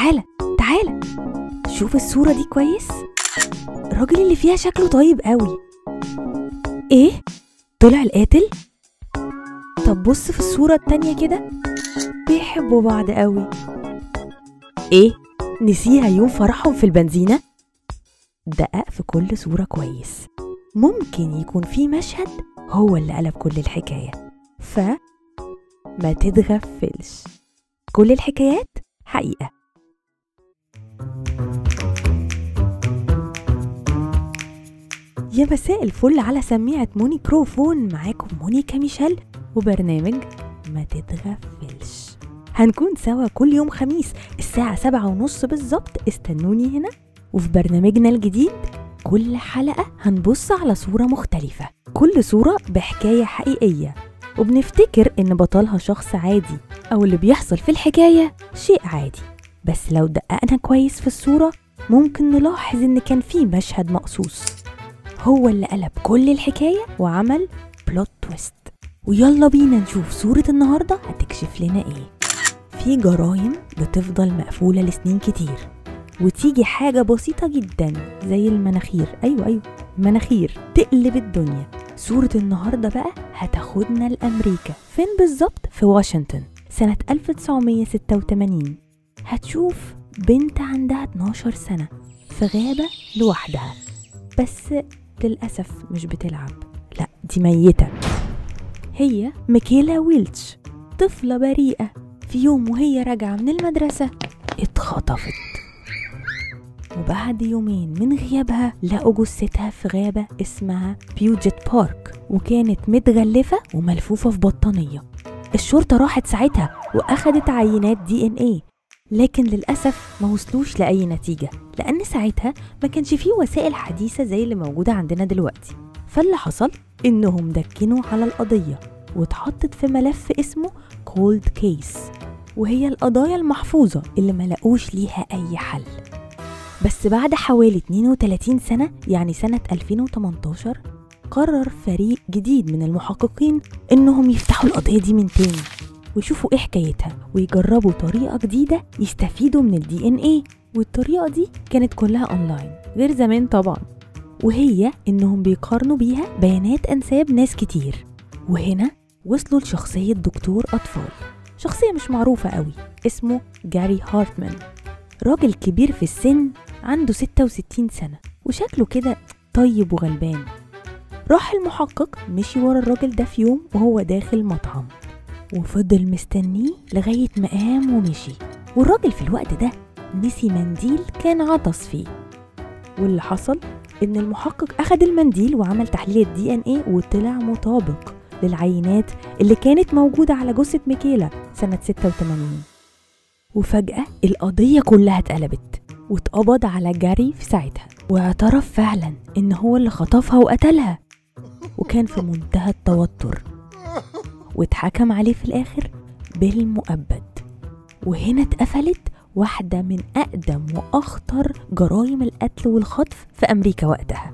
تعالى تعالى شوف الصورة دي كويس، الراجل اللي فيها شكله طيب قوي. ايه؟ طلع القاتل؟ طب بص في الصورة التانية كده، بيحبوا بعض قوي. ايه؟ نسيها يوم فرحهم في البنزينة؟ دقق في كل صورة كويس، ممكن يكون في مشهد هو اللي قلب كل الحكاية. فما تتغفلش، كل الحكايات حقيقة. يا مساء الفل على سميعة مونيكروفون، معاكم مونيكا ميشيل وبرنامج ما تتغفلش. هنكون سوا كل يوم خميس الساعة 7:30 بالظبط، استنوني هنا. وفي برنامجنا الجديد كل حلقة هنبص على صورة مختلفة، كل صورة بحكاية حقيقية، وبنفتكر إن بطلها شخص عادي أو اللي بيحصل في الحكاية شيء عادي، بس لو دققنا كويس في الصورة ممكن نلاحظ إن كان في مشهد مقصوص هو اللي قلب كل الحكاية وعمل plot twist. ويلا بينا نشوف صورة النهاردة هتكشف لنا إيه. في جرايم بتفضل مقفولة لسنين كتير، وتيجي حاجة بسيطة جدا زي المناخير، أيوة مناخير، تقلب الدنيا. صورة النهاردة بقى هتاخدنا لأمريكا، فين بالظبط؟ في واشنطن سنة 1986. هتشوف بنت عندها 12 سنة في غابة لوحدها، بس للأسف مش بتلعب، لا دي ميتة. هي ميكيلا ويلتش، طفلة بريئة، في يوم وهي راجعة من المدرسة اتخطفت، وبعد يومين من غيابها لقوا جثتها في غابة اسمها بيوجيت بارك، وكانت متغلفة وملفوفة في بطانية. الشرطة راحت ساعتها وأخدت عينات DNA، لكن للأسف ما وصلوش لأي نتيجة، لأن ساعتها ما كانش فيه وسائل حديثة زي اللي موجودة عندنا دلوقتي. فاللي حصل إنهم دكنوا على القضية واتحطت في ملف اسمه cold case، وهي القضايا المحفوظة اللي ما لقوش ليها أي حل. بس بعد حوالي 32 سنة، يعني سنة 2018، قرر فريق جديد من المحققين إنهم يفتحوا القضية دي من تاني ويشوفوا إيه حكايتها، ويجربوا طريقة جديدة يستفيدوا من الDNA. والطريقة دي كانت كلها أونلاين غير زمان طبعا، وهي إنهم بيقارنوا بيها بيانات أنساب ناس كتير. وهنا وصلوا لشخصية دكتور أطفال، شخصية مش معروفة قوي، اسمه جاري هارتمان، راجل كبير في السن عنده 66 سنة، وشكله كده طيب وغلبان. راح المحقق مشي ورا الراجل ده في يوم وهو داخل مطعم، وفضل مستنيه لغاية ما قام ومشي. والراجل في الوقت ده نسي منديل كان عطس فيه، واللي حصل إن المحقق أخد المنديل وعمل تحليل DNA وطلع مطابق للعينات اللي كانت موجودة على جثة ميكيلا سنة 86. وفجأة القضية كلها اتقلبت، واتقبض على جاري في ساعتها، واعترف فعلا إن هو اللي خطفها وقتلها، وكان في منتهى التوتر، واتحكم عليه في الآخر بالمؤبد. وهنا اتقفلت واحدة من أقدم وأخطر جرائم القتل والخطف في أمريكا وقتها،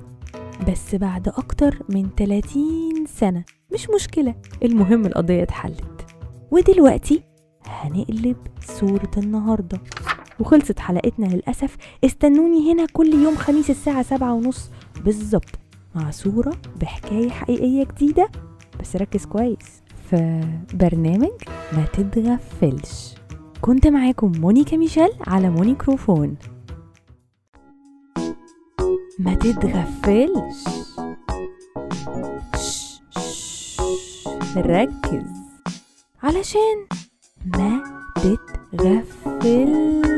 بس بعد أكتر من 30 سنة. مش مشكلة، المهم القضية اتحلت. ودلوقتي هنقلب صورة النهاردة، وخلصت حلقتنا للأسف. استنوني هنا كل يوم خميس الساعة 7:30 بالظبط مع صورة بحكاية حقيقية جديدة، بس ركز كويس في برنامج ما تتغفلش. كنت معاكم مونيكا ميشيل على مونيكروفون. ما تتغفلش، ركز علشان ما تتغفلش.